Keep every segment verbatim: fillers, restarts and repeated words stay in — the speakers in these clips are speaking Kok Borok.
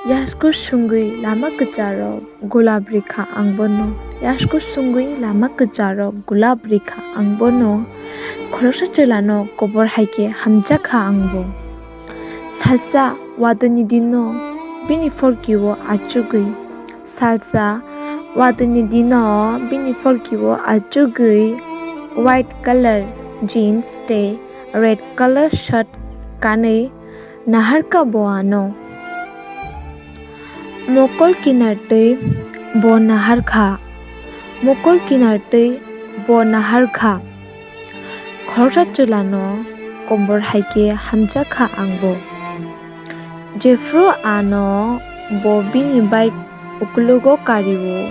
Yasku sungwi lama kwcharok gulab rikha ang bono. Yasku sungwi lama kwcharok gulab rikha ang bono. Khoroksa chwlano kobor hai khe hamjakha ang bo. Salsa watwini dino bini pholkio achugwi. Salsa watwini dino bini pholkio achugwi white colour jeans tei red colour shirt kanwi naharkha bo ano. Mokol kinar twi bo naharkha. Mokol kinar twi bo naharkha. Khoroksa chwlano kobor hai khe hamjakha ang bo. Jephru ano bo bini bike ukulugo kario,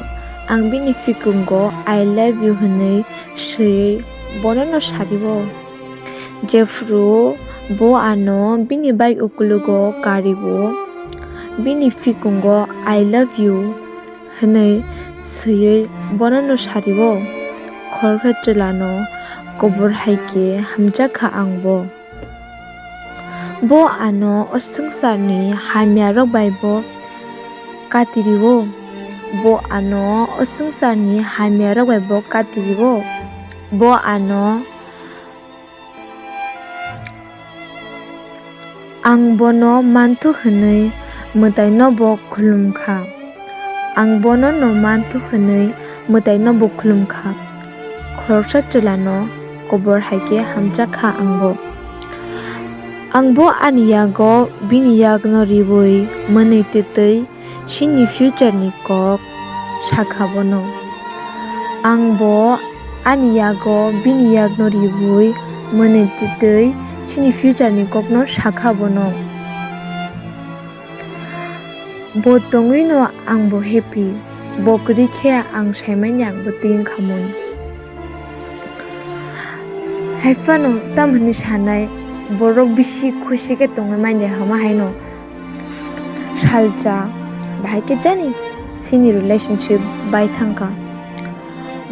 ang bini phikungo "I love you" hwnwi swiwi bonono sario. Jephru bo ano bini bike ukulugo kario, bini phikungo "I love you" hwnwi swiwi bonono sario. Khoroksa chwlano kobor hai khe hamjakha ang bo. Bo ano o swngcharni hamyarok bai bo katirio. Bo ano o swngcharni hamyarok bai bo katirio. Bo ano ang bono manthu hwnwi mwtaino bo khulumkha. Ang bono no manthu hwnwi mwtaino bo khulumkha. Khoroksa chwlano kobor hai khe hamjakha ang bo. Ang bo ani yago bini yakno riwi mwnwi twtwi chini future ni kok sakha bono. Ang bo ani yago bini yakno riwi mwnwi twtwi chini future ni kokno sakha bono. Bo tongwino ang bo happy, bo kwrwi khe ang saimanya ang bo twi wngkha mung. Haiphano tamo hwnwi sanai, borok bisi khusi khe tongwi manya hama haino. Salsa bahai khe jani chini relationship bai thangkha.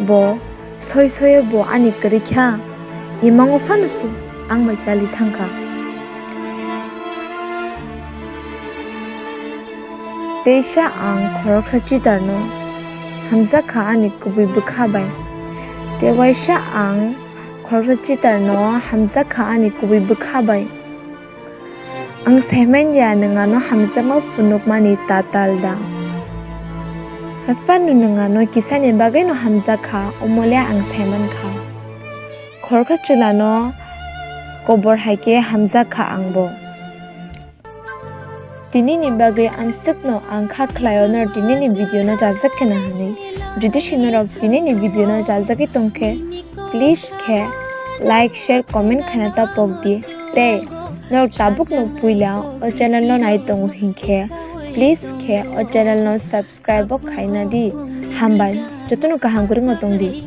Bo soi soiyo bo ani kwrwi kha, imango phano se ang bai chali thangkha. Teisa ang khoroksa cheater no hamjakha ani kubui bwkha bai. Tewaisa ang khoroksa cheater no hamjakha ani kubui bwkha bai. Ang saimanya nwng ano hamjakma phunukmani tatal da. Haphano nwng ano kisani bagwino hamjakha, omo le ang saimankha. Khoroksa chwlano kobor hai khe hamjakha ang bo. Tinini bagwi amswkno ang kha khlaio norok tinini video no jajak kheno hwnwi. Jodi se norok tinini video no jajagwi tongkhe, please khe like, share, comment khaina ta pok di. Tei norok tabukno puila o channel no nai tongo hinkhe, please khe o channel no subscribe bo khaina di. Hambai, jotono kaham kwrwngno tong di.